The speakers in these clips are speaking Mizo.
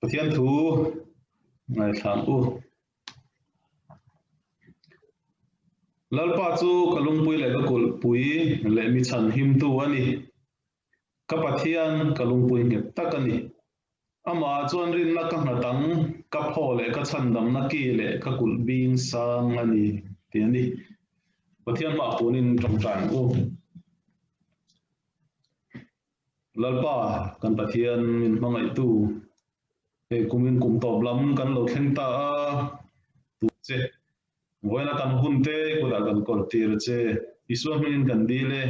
Pathian thu ngaithla ang u. Lalpa chu ka lungpui leh ka kulhpui leh mi chhan himtu a ni. Ka Pathian ka lungpui nghet tak a ni. Amah chuan rinna ka nghat ang, ka phaw leh ka chhandamna ki leh ka kulh bing sang a ni, tih a ni. Pathian hmaah punin tawngtai ang u. Lalpa, kan Pathian min hmangaihtu, hei kumin kum tawp lam kan lo thleng ta a, tu che, vawiina kan hun te kutah kan kawl tir a che, Isua hmingin kan dil e.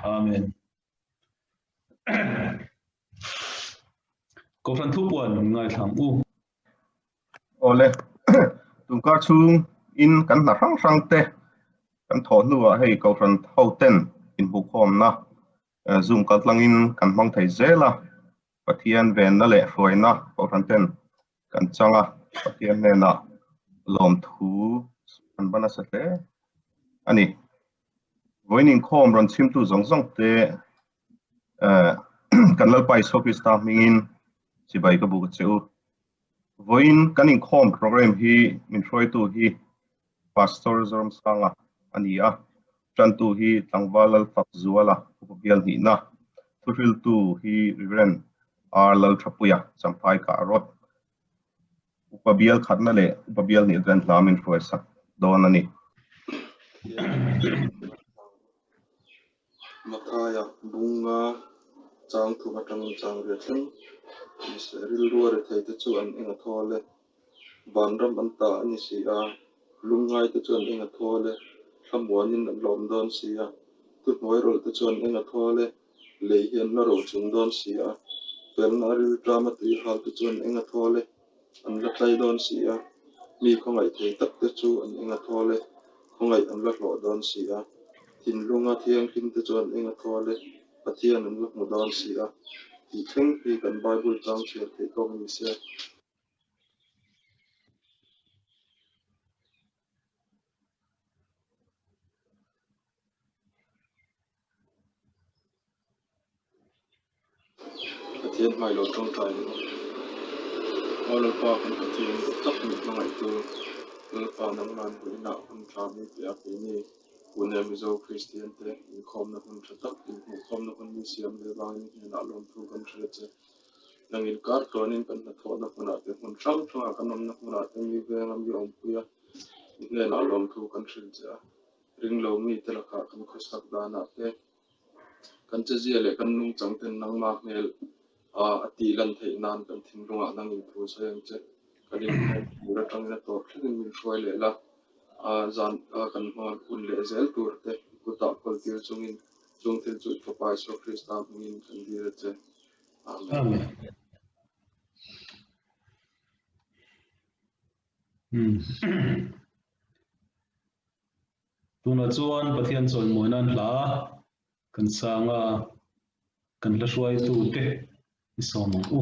Amen. Kohhran thupuan ngaithlang u. Awle, tunkar chhung in kan hna hrang hrang te kan thawh hnuah hei Kohhran ho ten inhmuhkhawmna Zoom kaltlangin kan hmang thei zel a, Pathian venna leh hruaina Kohhran ten kan chang a, Pathian hnenah lawmthu kan va nasa hle a ni. Vawiin inkhawm rawn chhimtu zawng zawng te kan Lalpa Isua Krista hmingin chibai ka buk a che u. Vawiin kan inkhawm program hi min hruaitu hi Pastor Zoramsanga a ni a, tantu hi Tlangval Lalfakzuala Upa Bial hnihna, thuhriltu hi Rev. R. Lalthapuia Champhai Kahrawt, Upa Bial khatna leh Upa Bial hnih ten hla min hruaisak dawn a ni. Mathaia bunga chang thum atangin chang ve thleng ni se rilru a retheite chu an eng a thawl e. Vanram an ta a ni si a, lungngaite chu an eng a thawl e, thlamuanin an la awm dawn si a, thuhnuai rawlhte chu an eng a thawl e, lei hi an la ro chung dawn si a, felna a rilṭama tui halte chu an eng a thawl e, an la tlai dawn si a, mi khawngaih thei takte chu an eng a thawl e, khawngaih an la hlawh dawn si a, thinlunga thianghlimte chu an eng a thawl e, Pathian an la hmu dawn si a, tih thleng hi kan Bible chang chhiar theih tawk ni se. Pathian hmai lo tawngtai ang u. Aw Lalpa kan Pathian duh tak min hmangaihtu, Lalpa nangman vawiinah hun tha min pe a keini Pune Mizo Kristian te inkhawmna hun tha tak inhmuhkhawmna hun min siam leh vangin hnenah lawmthu kan hria che. Nang inkar tluanin kan hnathawhna hmunah te hmun hrang hrangah kan awmna hmunah te mi venga mi awmpui a, i hnenah lawmthu kan hrilh che a. Ringlo mite lakah kan khawsak danah te, kan chezia leh kan nungchang ten nangmah hmel a tih lan theih nan kan thinlungah nang inthu sawi ang che. Kan inkhawm tur atangin a tawp thlengin min hruai leh la, zan kan hma hun leh zel tur te kutah kawl tir chungin chung thil chu i Fapa Isua Krista hmingin kan dil a che. Amen. Amen. Tunah chuan Pathian chawimawi nan hla kan sang a, kan hla hruaitute i sawm ang u.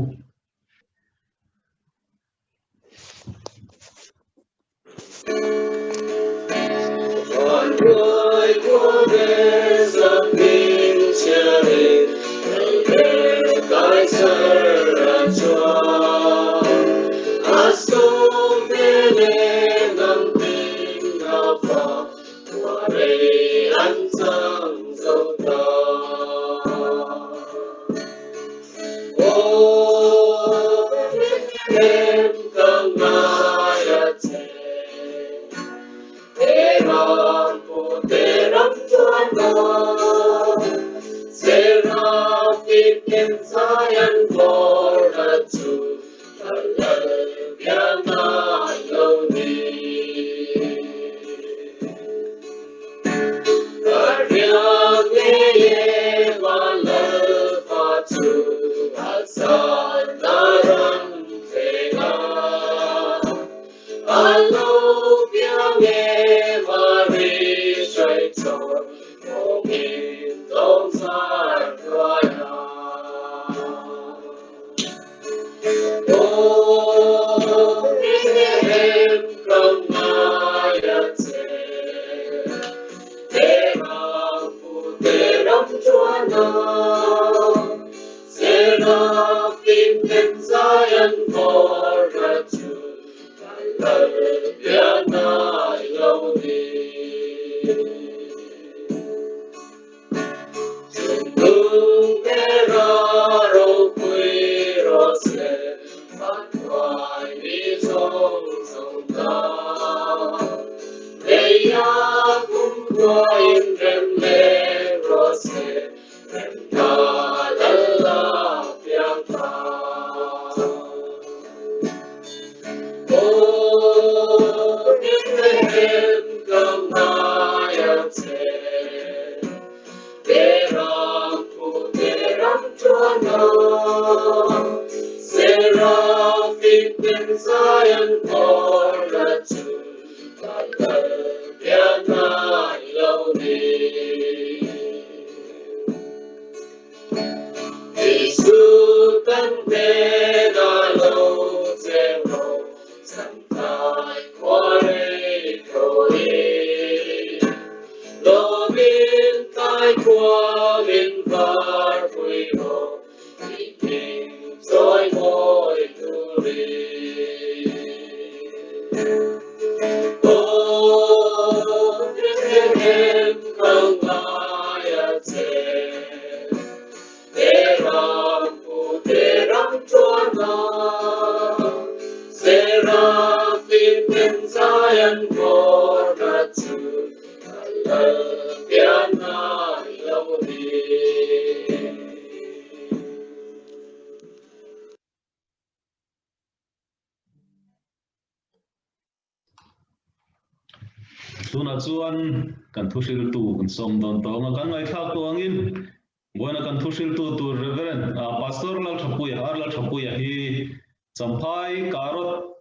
Tunah chuan kan thuhriltu kan sawm dawn tawh ang a, kan ngaihthlak tawh angin vawiina kan thuhriltu tur Reverend Pastor Lalthapuia, R Lalthapuia hi Champhai Karot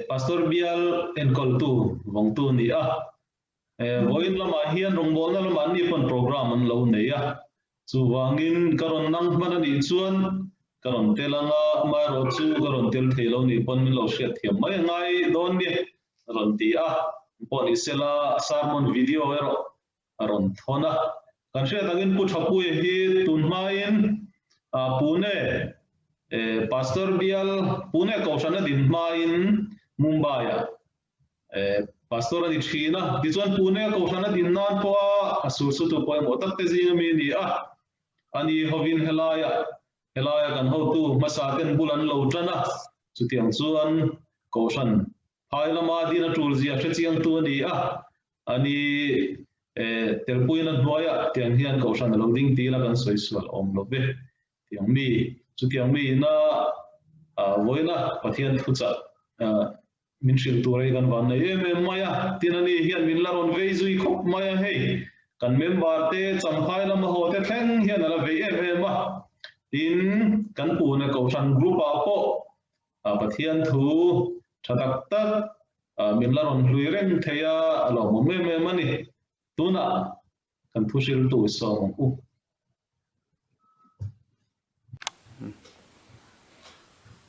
Pastor bial enkawltu vawngtu a ni a. Vawiin lamah hian rawngbawlna lamah an ni pawn program an lo nei a, chuvangin ka rawn nang hman a nih chuan ka rawn tel ang a, amaherawhchu ka rawn tel thei lo nih pawn min lo hriatthiam mai a ngai dawn nia a rawn ti a, pawh ni sela sermon video erawh a rawn thawn a. Kan hriat angin Pu Thapuia hi tun hmain Pune Pastor bial Pune Kohhrana din hmain Mumbai-ah Pastor a ni thin a, tichuan Pune Kohhran a din nan pawha a sursutu pawimawh tak te zing ami a ni a, a ni hovin helaia helaia kan hotu hmasa ten bul an lo tan a, chutiang chuan Kohhran phai lama din a tul zia hre chiangtu a ni a, a ni telpuina hnuaiah tiang hian Kohhran a lo ding tih ila kan sawi sual awm lo ve. Tiang mi, chutiang mi ina vawiina Pathian thuchah Min hrilh tur hi kan van nei em em mai a, tin ani hian min la rawn vei zui khawp mai a, hei kan member te Champhai lama haw te thleng hian a la vei em em a, tin kan Pune Kohhran group ah pawh Pathian thu tha tak tak min la rawn hlui reng thei a, a lawmawm em em a ni. Tunah kan thu hriltu sawm ang u.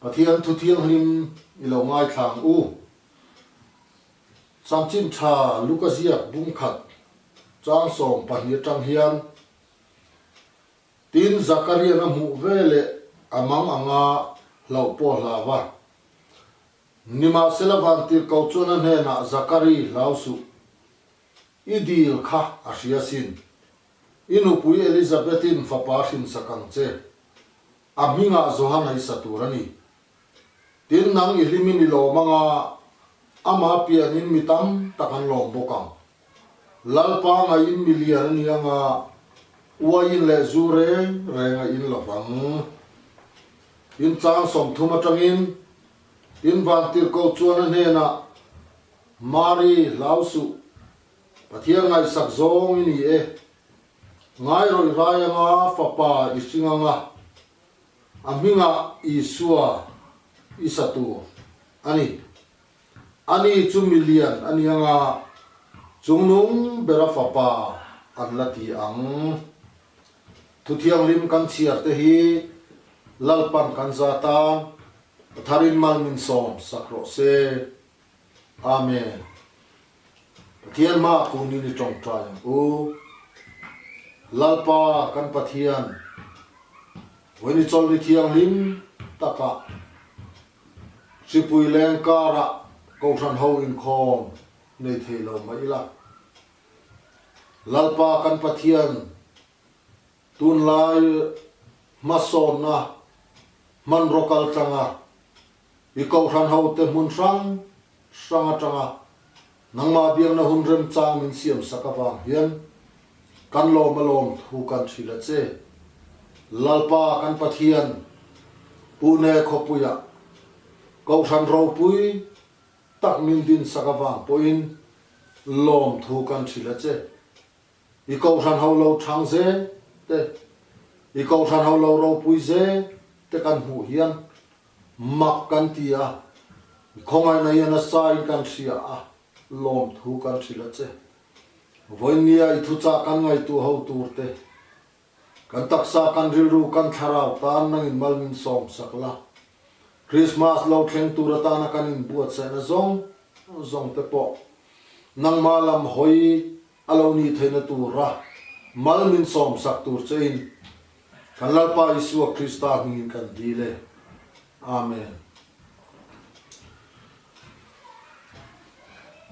Pathian thu thianghlim i lo ngaithla ang u. Chanchin tha Luka ziak bung khat chang 12 atang hian, Tin, Zakarian a hmuh ve leh a mang anga hlauh pawh a hlau a. Nimahsela vantirhkoh chuan a hnenah, Zakari, hlau suh. I dil kha a hria sin. I nupui Elizabethin fapa hrinsak ang che. A hmingah Johana i sa tur a ni. Tin, nang i hlimin i lawm anga ama pianin mi tam tak an lawm bawk ang. Lalpa ngaiin mi lian a ni anga uaiin leh zu reng reng a in lo vang. Tin, chang 30 atangin tin vantirhkoh chuan a hnenah, Mari, hlau suh. Pathian ngaihsak zawng i ni e. Ngai rawih rai anga fapa i hring anga a hmingah Isua i sa tur a ni. Ani chu milian a ni anga chungnung bera fapa an la ti ang. Thuthianghlim kan chhiar te hi Lalpan kan za tan Patharin mal min sawm sak rawh se. Amen. Pathian hma kunin i tawngtai ang u. Lalpa kan Pathian. Vawiin chawlhni thianghlim takah Hripui leng karah Kohhran ho inkhawm nei thei lo mah ila, Lalpa kan Pathian tunlai hmasawnna hmanraw kaltlanga i Kohhran hote hmun hrang hrang atanga Nangmah biakna hun remchang min siam sak avang hian kan lawm a lawm thu kan hrilh a che. Lalpa kan Pathian, Pune khawpuiah Kohhran ropui tak min din sak avang pawhin lawm thu kan hrilh a che. I Kohhran ho lo thang zel te, i Kohhran ho lo ropui zel te kan hmuh hian Mak kan ti a, i khawngaihna hi a nasa in kan hria a, lawmthu kan hrilh a che. Vawinia i thuchah kan ngaihtuah ho tur te, kan taksa, kan rilru, kan thlarau tan nangin mal min sawm sak la. Krismas lo thleng tur atana kan inbuatsaihna zawng zawng te pawh nangmah lam hawi a lo nih theihna tura mal min sawm sak tur chein Kan Lalpa Isua Krista hmingin kan dil e. Amen.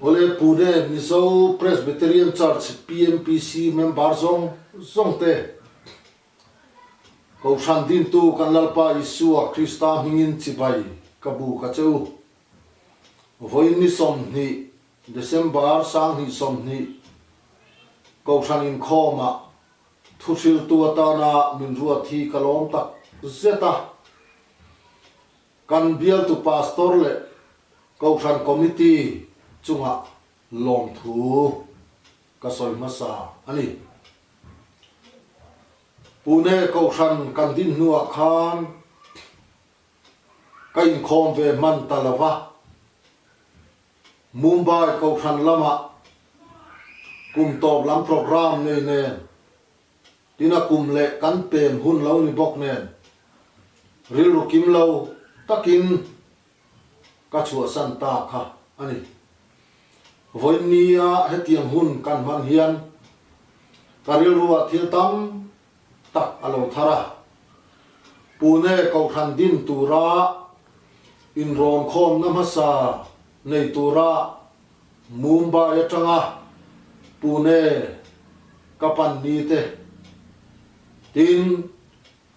Awle Pune Mizo Presbyterian Church PMPC member zawng zawng te, Kohhran dintu kan Lalpa Isua Krista hmingin chibai ka bu ka che u. Vawiin ni 20 December 2020 Kohhran inkhawmah Thuhriltu atana min ruat hi ka lawm tak zet a. Kan bialtu Pastor leh Kohhran Committee chungah lawmthu ka sawi hmasa a ni. Pune Kohhran kan din hnuah khan ka inkhawm ve hman ta lo va. Mumbai Kohhran lamah kum tawp lam programme nei nen, tina kum leh kan pem hun lo ni bawk nen, rilru kim lo takin ka chhuahsan ta kha a ni. Vawiinnia hetiang hun kan hman hian ka rilruah thil tam tak a lo thar a, Pune Kohhran din tura inrawnkhawmna hmasa nei tura Mumbai atanga Pune ka pan ni te, tin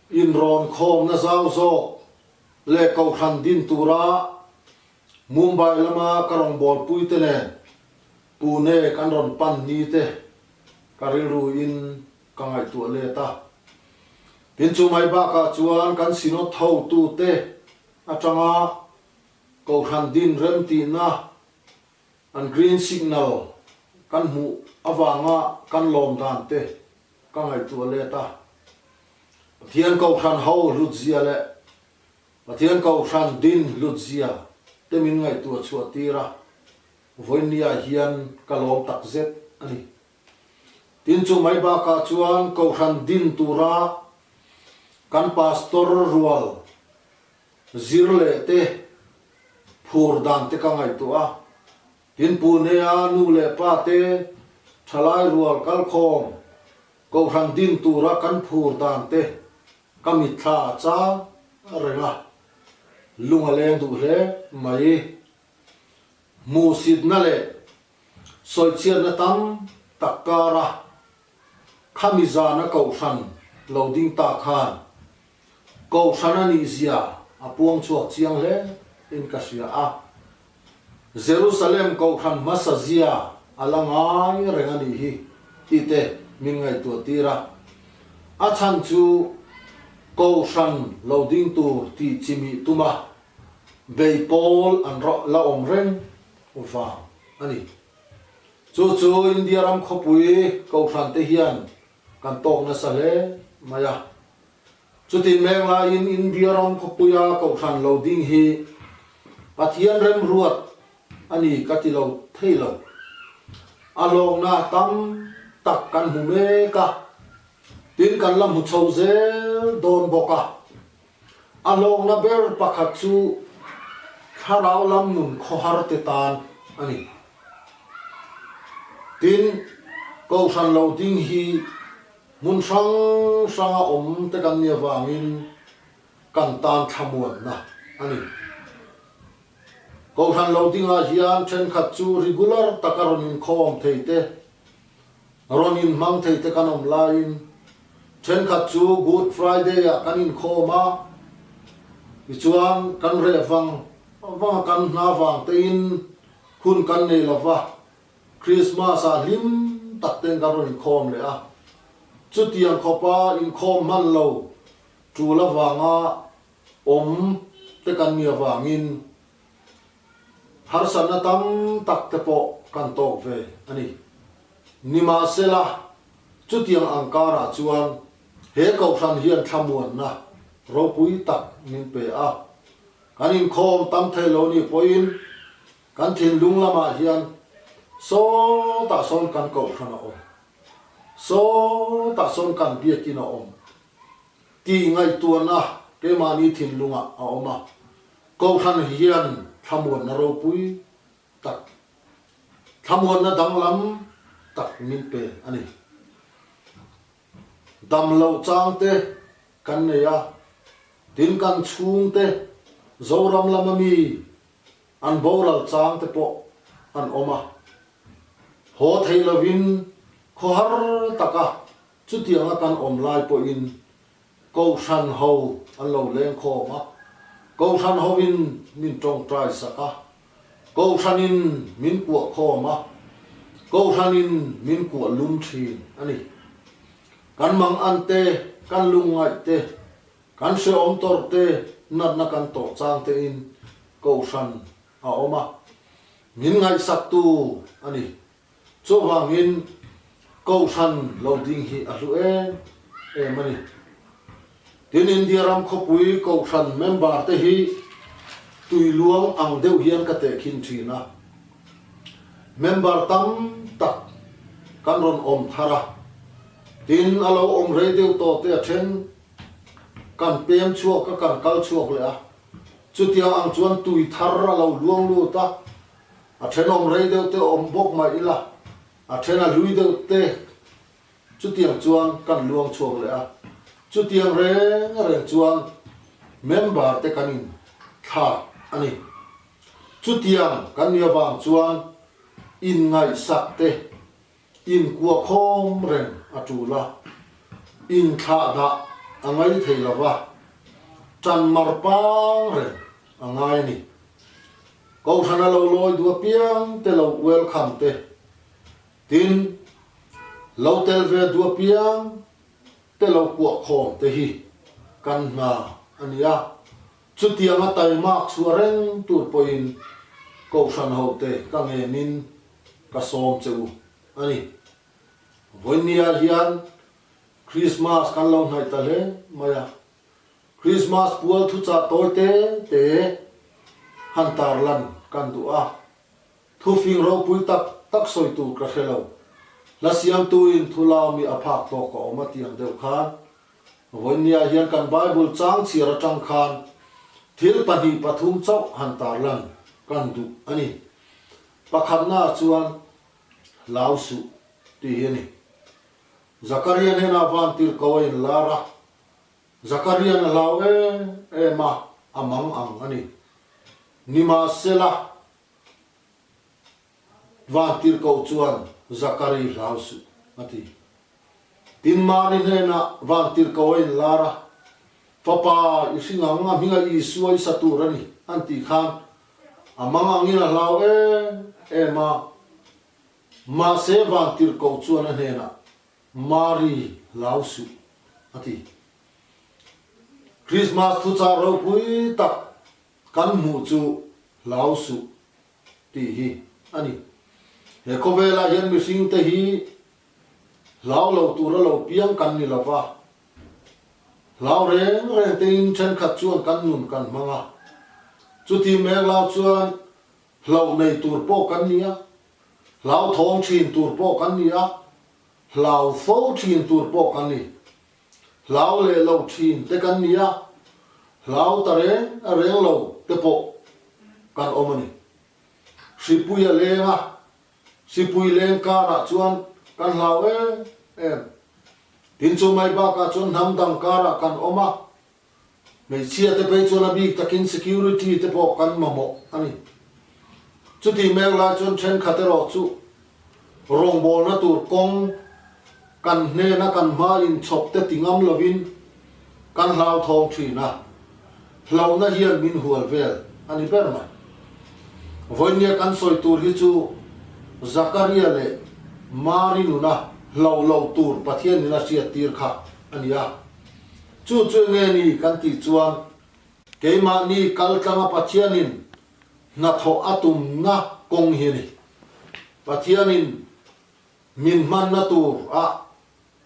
inrawnkhawmna zau zawk leh Kohhran din tura Mumbai lama ka rawngbawlpui te nen Pune kan rawn pan ni te ka rilruin Ka ngaihtuah let a. Tin chu mai bakah chuan kan Synod hotute atanga Kohhran din remtihna an green signal kan hmuh avanga kan lawm dan te ka ngaihtuah let a. Pathian Kohhran ho hlutzia leh Pathian Kohhran din hlutzia te min ngaihtuah chhuah tir a, vawiinniah hian ka lawm takzet a ni. Tin chu mai bakah chuan Kohhran din tura kan pastor rual zir leh te phur dan te ka ngaihtuah a. Tin Pune-a nu leh pa te thalai rual kalkhawm Kohhran din tura kan phur dan te ka mitthla a chang reng a, lung a leng duh hle mai. Hmuhsitna leh Sawichhiatna tam tak kara khami zana Kohhran lo ding ta khan Kohhran a nihzia a puang chhuak chiang hle in ka hria a. Jerusalem Kohhran hmasa zia a la ngai reng a nih hi tih te min ngaihtuah tir a. A chhan chu Kohhran lo ding tur tih chimih tuma bei pawl an la awm reng vang a ni. Chu chu India ram khawpui Kohhran te hian kan tawk nasa hle mai a. Chuti meng laiin India ram khawpuia Kohhran lo ding hi Pathian remruat a ni ka ti lo thei lo. A hlawkna tam tak kan hmu mek a, tin kan la hmu chho zel dawn bawk a. A hlawkna ber pakhat chu thlarau lam nun khawhar te tan a ni. Tin, Kohhran lo ding hi hmun hrang hranga awm te kan nih avangin. kan tan thlamuanna a ni. Kohhran lo dingah hian thenkhat chu regular taka rawn inkhawm thei te, rawn inhmang thei te kan awm laiin thenkhat chu Good Friday ah kan inkhawm a, tichuan kan reh vang vang a kan hna vang tein hun kan nei lova, Christmas ah hlim tak ten kan rawn inkhawm leh a, chutiang khawpa inkhawm hman lo tul avanga awm te kan nih avangin harsatna tam tak te pawh kan tawk ve a ni. Nimahsela, chutiang ang karah chuan he kohhran hian thlamuanna ropui tak min pe a, kan inkhawm tam thei lo nih pawhin Kan thinlung lamah hian sawtah sawn kan kohhran a awm, sawtah sawn kan biakin a awm tih ngaihtuahna keimahni thinlungah a awm a. Kohhran hian thlamuanna ropui tak, thlamuanna danglam tak min pe a ni. Damloh changte kan nei a, tin kan chhungte Zoram lama mi An boral chang te pawh an awm a, haw thei lovin khawhar taka chutianga kan awm lai pawhin Kohhran ho an lo leng khawm a, Kohhran hovin min tawngtai sak a, Kohhranin min kuah khawm a, Kohhranin min kuah lum thin a ni. Kan mangan te, kan lungngaih te, Kan hrehawm tawrh te, natna kan tawh chang tein Kohhran a awm a, min ngaihsaktu a ni. Chuvangin Kohhran lo ding hi a hlu em em a ni. Tin, India ram khawpui Kohhran member te hi tuiluang ang deuh hian ka tehkhin thin a. Member tam tak kan rawn awm thar a, tin a lo awm rei deuh tawh te a then Kan pem chhuak a, kan kal chhuak leh a. Chutiang ang chuan tui thar a lo luang lut a, a thenawm rei deuh te awm bawk mai ila, a then a hlui deuh te chutiang chuan kan luang chhuak leh a. Chutiang reng reng chuan member te kan in thlak a ni. Chutiang kan nih avang chuan inngaihsak te Inkuah khawm reng a tul a, inthlah dah a ngai thei lo va, ṭan mar pang reng a ngai a ni. Kohhrana lo lawi duh apiang te lo welcome te, tin, lo tel ve duh apiang te lo kuah khawm te hi kan hna a ni a, chutianga taimak chhuah reng tur pawhin Kohhran hote ka ngenin ka sawm che u a ni. Vawinia hian Krismas kan lo hnaih ta hle mai a, Krismas pual thuchah tawi te te han tarlan kan duh a, thufing ropui tak tak sawi tur ka hre lo. Hla siamtuin thu laumi a phak tawk a awm a tih ang deuh khan Vawinia hian kan Bible chang chhiar atang khan thil pahnih pathum chauh han tarlan kan duh a ni. Pakhatnaah chuan hlau suh tih hi a ni. Zakaria hnenah vantirhko a inlar a, Zakaria'n a hlau em em a, a mang ang a ni. Nimahsela, vantirhko chuan Zakari hlau suh a ti. Tin, Mari hnenah vantirhko a inlar a, Fapa, i hring ang, a hminga Isua i sa tur a ni, an tih khan A mang angin a hlau em em a, mahse vantirhkoh chuan a hnenah, Mari, hlau suh, a ti. Krismas thuchah ropui tak kan hmuh chu hlau suh tih hi a ni. He khawvelah hian mihringte hi hlau lo tura lo piang kan ni lo va, Hlau reng reng tein thenkhat chuan kan nun kan hmang a, chuti mek lau chuan hlauh nei tur pawh kan ni a, hlau thawng thin tur pawh kan ni a, hlau fo thin tur pawh kan ni. Hlau leh lo thin te kan ni a, hlau ta reng reng lo te pawh kan awm a ni. Hripui a leng a, Sipui leng karah chuan kan hlau em em. Tin chu mai bakah chuan hnam dang karah kan awm a. Hmeichhia te phei chuan a bik takin security te pawh kan mamawh a ni. Chutih mek lai chuan thenkhat erawh chu rawngbawlna tur kawng kan hnena kan hma inchhawp te ti ngam lovin kan hlauthawng thin a, hlauhna hian min hual vel a ni ber mai. Vawinia kan sawi tur hi chu Zakaria leh Mari nuna hlauh loh tur Pathianin a hriattir kha a ni a. Chu chu enge ni kan tih chuan keimahni kaltlanga Pathianin hnathawh a tumna kawng hi a ni. Pathianin min hmanna tur a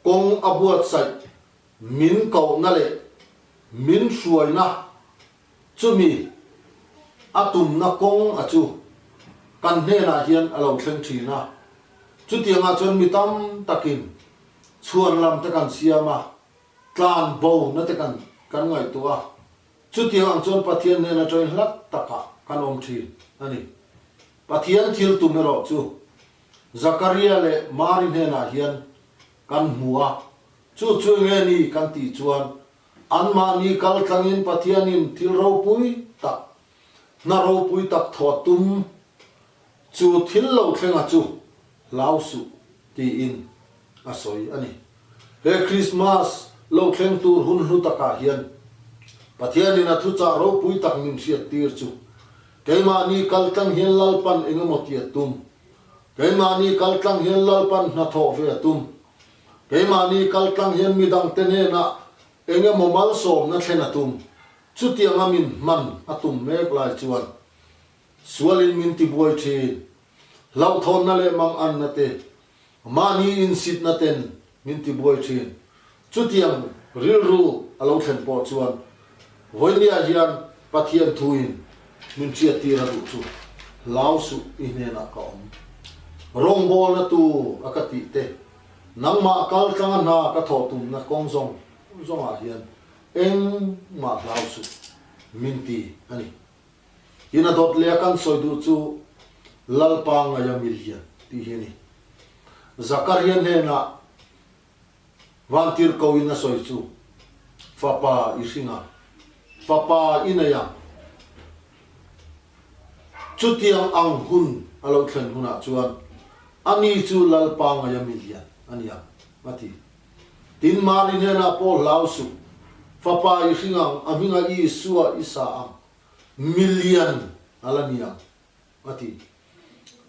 kawng a buatsaih min kohna leh min hruaina chumi a tumna kawng a chu kan hnenah hian a lo thleng thin a. Chutiangah chuan mi tam takin chhuan lam te kan siam a, tlan bo na te kan kan ngaihtuah a, chutiang ang chuan Pathian hnen atangin hlat takah kan awm thin a ni. Pathian thil tum erawh chu Zakaria leh Mari hnenah hian kan hmu a, chu chu enge ni kan tih chuan anmahni kal tlangin Pathianin thil ropui tak, hna ropui tak thawh tum chu thil lo thlenga chu hlau suh tiin a sawi a ni. He Krismas lo thleng tur hun hlu takah hian Pathianin a thuchah ropui tak min hriattir chu keimahni kaltlang hian Lalpan engemaw ti a tum, keimahni kaltlang hian Lalpan hnathawh ve a tum, keimahni kaltlang hian midangte hnenah engemaw malsawmna thlen a tum, chutianga min hman a tum mek lai chuan sualin min tibuai thin. Hlauhthawnna leh manganna te, mahni insitna ten min tibuai thin. Chutiang rilru a lo thlen pawh chuan vawinia hian Pathian thuin min hriattir a duh chu hlau suh i hnenah ka awm. Rawngbawlna tur a ka tih te, nangmah kal tlanga hna ka thawh tumna kawng zawng zawngah hian engmah hlau suh min ti a ni. Tin a dawt leh a kan sawi duh chu Lalpa ngaia milian tih hi a ni. Zakaria hnenah vantirhko in a sawi chu, Fapa i hring a, fapa i nei a, chutiang ang hun a lo thlen hunah chuan ani chu Lalpa ngaia milian a ni ang, a ti. Tin Mari hnenah pawh hlau suh, fapa i hring ang, a hmingah Isua i sa ang, Milian a la ni ang, a ti.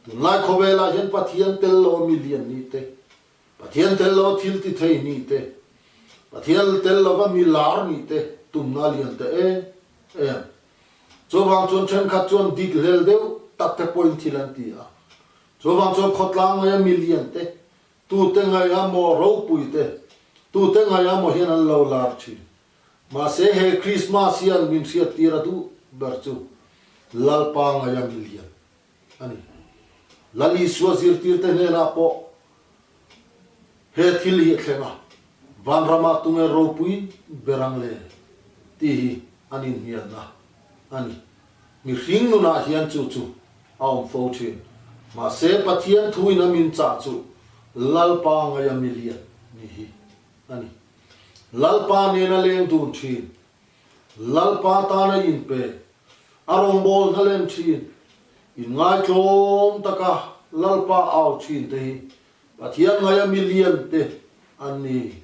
Tunlai khawvelah hian Pathian tel lo a milian nih te, Pathian tel lo a thil ti thei nih te, Pathian tel lova mi lar nih te tumna a lian ta em em. Chuvang chuan thenkhat chuan dik hlel deuh tak te pawhin thil an ti a. Chuvang chuan khawtlang ngaia milian te, tute ngaia maw ropui te, tute ngaia maw hian an lo lar thin. Mahse he Krismas hian min hriattir a duh ber chu Lalpa ngaia milian a ni. Lal Isua zirtirte hnenah pawh he thil hi a thleng a, Vanramah tunge ropui ber ang le tih hi an inhnialna a ni. Mihring nunah hian chu chu a awm fo thin. Mahse Pathian thuin a min chah chu Lalpa ngaia milian ni hi a ni. Lalpa nena leng dun thin, Lalpa tana inpe, a rawngbâwl hna lem thin, inngaitlawm taka Lalpa au thin te hi Pathian ngaia mi lian te an ni.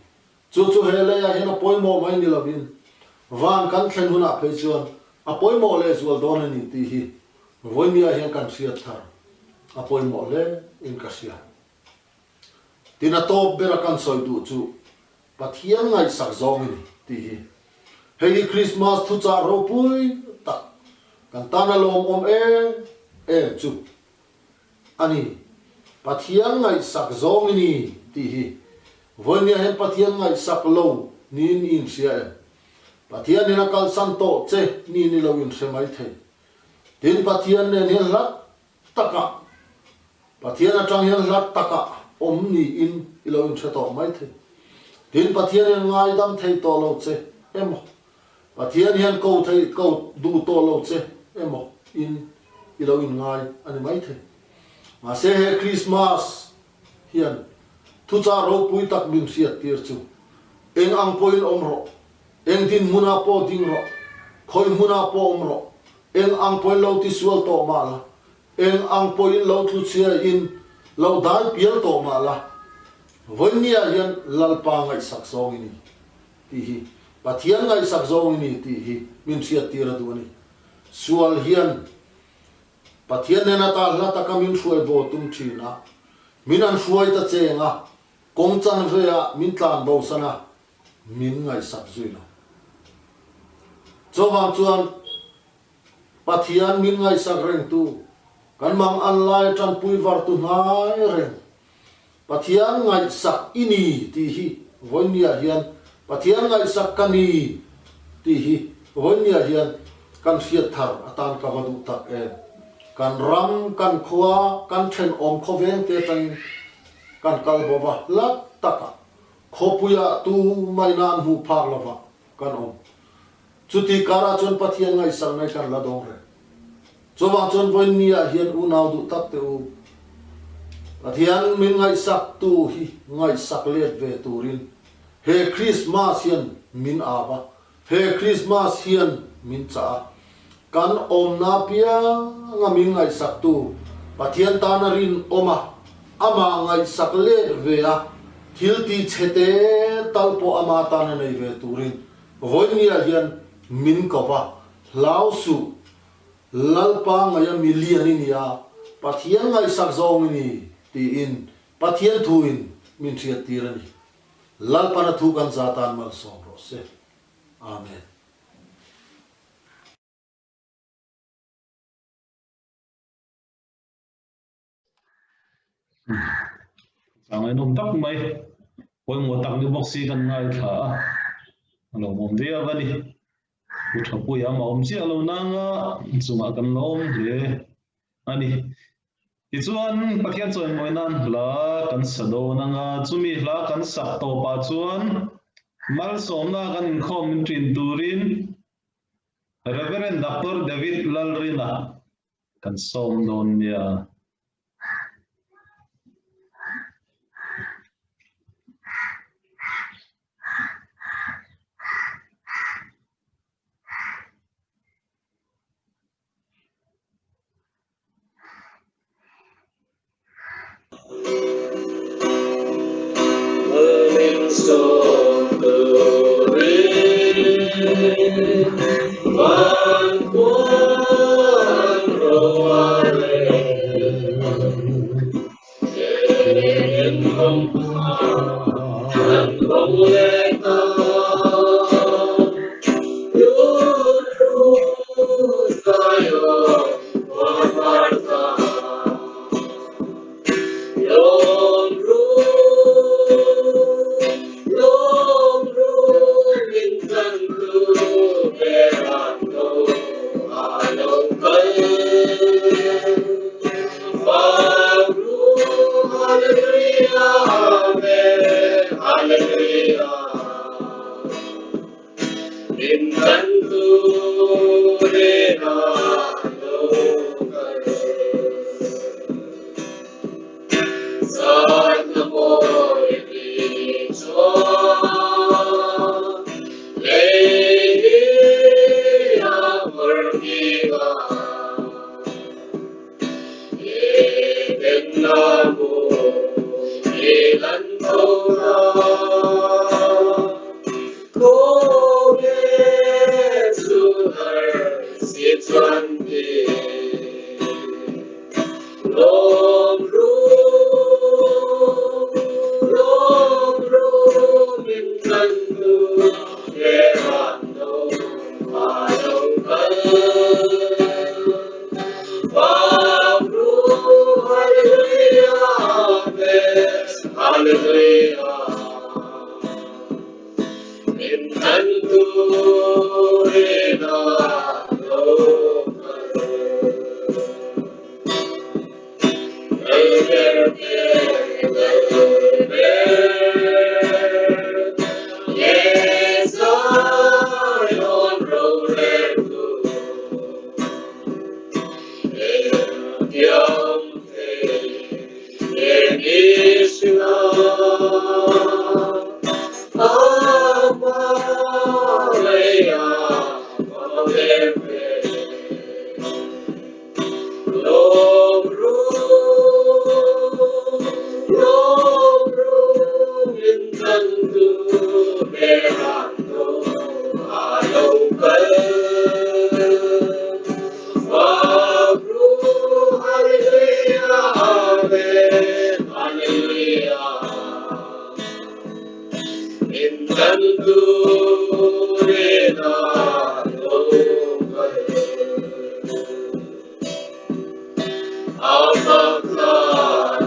Chu chu he leiah hian a pawimawh mai ni lovin van kan thlen hunah phei chuan a pawimawh lehzual dawn a ni tih hi vawinia hian kan hriat thar a pawimawh hle in ka hria. Tin a tawp bera kan sawi duh chu Pathian ngaihsak zawng i ni tih hi. Hei hi Krismas thuchah ropui tak kan tana lawmawm em em chu a ni. Pathian ngaihsak zawng i ni tih hi. Vawinia hian Pathian ngaihsak lo niin i inhria em? Pathianin a kalsan tawh che niin i lo inhre maithei. Tin Pathian nen hian hlat takah, Pathian atang hian hlat takah awm niin i lo inhre tawh mai thei. Tin, Pathian hian ngaidam thei tawh lo che emaw, Pathian hian ko thei ko duh tawh lo che emaw in i lo inngai a ni mai thei. Mahse he Krismas hian thuchah ropui tak min hriattir chu eng ang pawhin awm rawh, eng dinhmunah pawh ding rawh. Khawi hmunah pawh awm rawh, eng ang pawhin lo tisual tawh mah la, eng ang pawhin lo tluchhia in lo dai pial tawh mah la, vawinia hian Lalpa ngaihsak zawng i ni tih hi, Pathian ngaihsak zawng i ni tih hi min hriattir a duh a ni. Sual hian Pathian nena ta hla taka min hruai bo tum thin a, min an hruai ta cheng a, kawng chanve ah min tlan bo san a, min ngaihsak zui lo. Chuvang chuan Pathian min ngaihsak rengtu, kan mang an lai tanpui vartu hnai reng, Pathian ngaihsak i ni tih hi vawinia hian Pathian ngaihsak ka ni tih hi vawinia hian kan hriat thar atan ka va duh tak em. Kan ram, kan khua, kan thenawm khawvengte atangin kan kal bo va hla takah Khawpuiah tu maina an hmuh phak lovah kan awm. Chuti karah chuan Pathian ngaihsak ngai kan la dawng reng. Chuvang chuan vawiin ah hian unau duh tak teh u, Pathian min ngaihsak tu hi ngaihsak let ve turin he Krismas hian min ap a, he Krismas hian min chah a. Kan awmna pianga min ngaihsaktu Pathian tana rinawm a, amah ngaihsak let ve a, thil ti chhe te tal pawh ama tana nei ve turin vawinia hian min ko va, hlau suh, Lalpa ngaia mi lian i nia, Pathian ngaihsak zawng i ni, tiin Pathian thuin min hriattir a ni. Lalpana thu kan za tan malsawm rawh se. Amen. Chang tak mai pawimawh tak ni bawk si kan ngaithla a a lo awm viau a ni pu thapui a awm chiah lo nanga chungah kan la awm hle a ni tichuan Pathian chawimawi nan hla kan sa dawn anga chumi hla kan sak tawpah chuan malsawmna kan inkhawm min ṭin turin Reverend Doctor David Lalrina kan sawm dawn nia.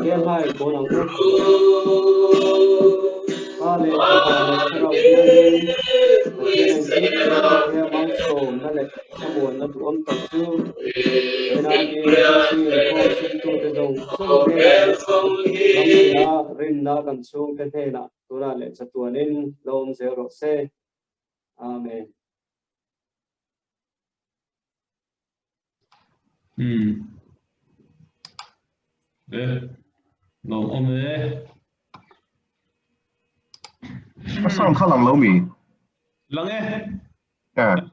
Kelhai pawn ang u. Pa leh Fapa leh Thlarau Thianghlim, Pathian engkim thiltithei a malsawmna leh thlamuanna duhawm tak chu NRDC inkhawm chhimtute zawng zawng hnenah leh ramtina rinna kan chhungte hnenah tunah leh chatuanin lo awm zel rawh se. Amen. Hmm. Eh. Lawm awm e. A sound kha lang lo mi? Lang e. Eh.